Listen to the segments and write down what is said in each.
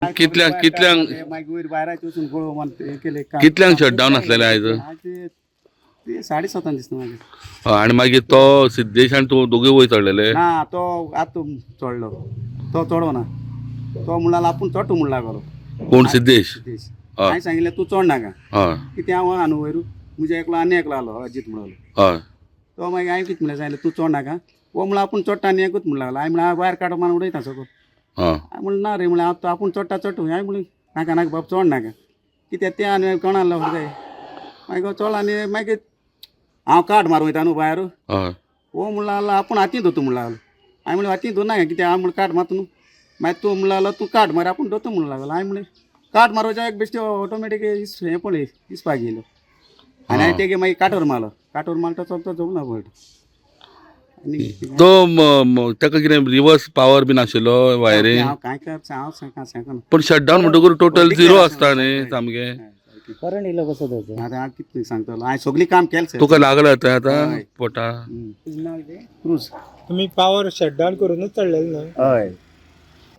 कितल्यांक कितल्यांक मागीर वयर भायराचे वचून गळो मारून हें केलें काम. कितल्यांक शटडावन आसलेलें आयज? आयज ते 7:30 दिसता मागीर. हय, आनी मागीर तो सिद्धेश आनी तूं दोगूय वयर चडलेले? ना, तो आतां चडलो, तो चडो ना, तो म्हणला आपूण चडटो म्हण लागलो. कोण, सिद्धेश? सिद्धेश. हय. हांवें सांगिल्लें तूं चड नाका. हय. कितें हांव आहा न्हू वयर, म्हजे एकलो आनी एकलो आलो अजीत म्हणलो. हय. तो मागीर हांवें कितें म्हणलें, सांगलें तूं चड नाका, हो म्हणलो आपूण चडटा आनी एकूच म्हणून लागलो. हांवें म्हणलें वायर काडून मारून उडयता सगळो. हय. हांवें म्हणलें ना रे, म्हणलें हांव तो आपूण चडटा चडटा. हांवें म्हणलें नाका नाका बाब चड नाका, कित्याक तें आनी कोणा लावंक जाय. मागीर चड आनी मागीर हांव काट मारूं वयता न्हू भायर. हय. हो म्हणलो लागलो आपूण हातीन धरता म्हणलो लागलो. हांवें म्हणलें हातीन धर नाका, कित्याक हांव म्हणलें काट मारता न्हू. मागीर तूं म्हणलो लागलो तूं काट मार आपूण धरता म्हणलो लागलो. हांवें म्हणलें काट मारपाच्या एक बेश्टे ऑटोमॅटीक हें पळय इसपाक येयलो आनी हांवें तेगे मागीर काटर मारलो, काटर मारता चलता जमना पडटा आनी तो ताका कितें रिवर्स पावर बीन आशिल्लो वायरी? हांव कांय कर हांव सांगना. पण शटडावन म्हणटकूच टोटल झिरो आसता न्ही सामकें. करंट इलो कसो तो? आतां हांव कितें सांगतलो, हांवें सगळीं काम केलें सर. तुका लागला तें आतां हय. पोटा? क्रूज. तुम्ही पावर शटडावन करूनच चडलेले न्हय? हय.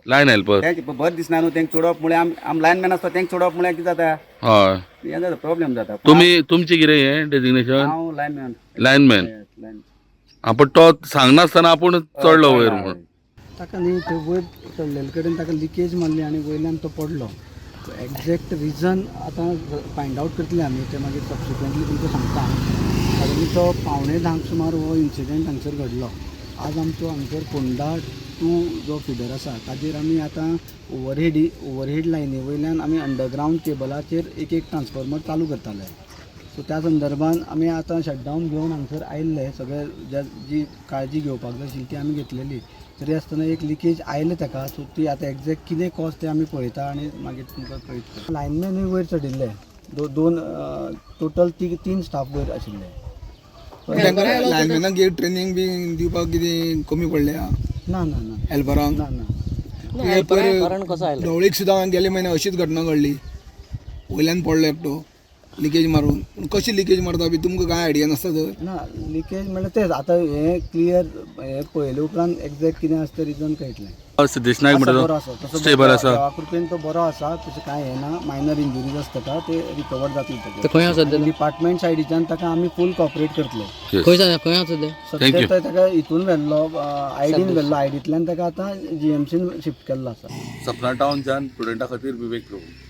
Line helper. तें बरें दिसना न्हू तेंका चडोवप म्हळ्यार आम लायनमॅन आसता तेंका चडोवप म्हळ्यार कितें जाता, हय. हें जाता, प्रॉब्लेम जाता. तुमी तुमचें कितें हें डेजिग्नेशन? हांव लायनमॅन. लायनमॅन. लायन. पण तो सांगनासतना आपूण चडलो वयर म्हणून. ताका न्ही थंय वयर चडलेले कडेन ताका लिकेज मारली आनी वयल्यान तो पडलो. एग्जॅक्ट रिजन आतां फायंड आवट करतले आमी, ते मागीर सबसिक्वंटली तुमकां सांगता हांव. कारण तो 9:45 सुमार हो इन्सिडंट हांगसर घडलो. आज आमचो हांगसर फोंडा 2 जो फिडर आसा ताजेर आमी आतां ओवरहेड लायनी वयल्यान आमी अंडरग्रावंड केबलाचेर एक एक ट्रान्सफॉर्मर चालू करताले. सो त्या संदर्भान आमी आतां शटडावन घेवन हांगसर आयिल्ले, सगळे ज्या जी काळजी घेवपाक जाय आशिल्ली ती आमी घेतलेली. तरी आसतना एक लिकेज आयलें ताका. सो ती आतां एग्जॅक्ट कितें कॉज तें आमी पळयता आनी मागीर तुमकां कळयता. लायनमॅनूय वयर चडिल्ले, दोन टोटल तीन स्टाफ वयर आशिल्ले. लायनमॅनाक ट्रेनिंग बी दिवपाक कितें कमी पडल्या? ना ना ना. हेल्परांक? ना ना. ढवळीक सुद्दां गेले म्हयने अशीच घटना घडली, वयल्यान पडलो एकटो लिकेज मारून. पूण कशी लिकेज मारता बी तुमकां कांय आयडिया नासता तर? ना, लिकेज म्हणल्यार तेच आतां हें क्लियर हें पळयले उपरांत एग्जॅक्ट कितें आसा तें रिजन कळटलें. सिद्धेश नायक आसा, म्हणटा बरो तो आसा तसो. स्टेबल आसा. देवा कृपेन तो बरो आसा, तशें कांय हें ना. मायनर इंजुरीज आसता ताका, ते रिकवर जातले. ते खंय आसा सद्या? डिपार्टमेंट सायडीच्यान ताका आमी फूल कॉपरेट करतले. खंय आसा सद्या? Thank you. सद्या ताका हितून व्हेल्लो, आयडीन व्हेल्लो, आयडींतल्यान ताका आतां जीएमसीन शिफ्ट केल्लो आसा. सपना टाउनच्यान स्टुडंटा खातीर विवेक प्रभू.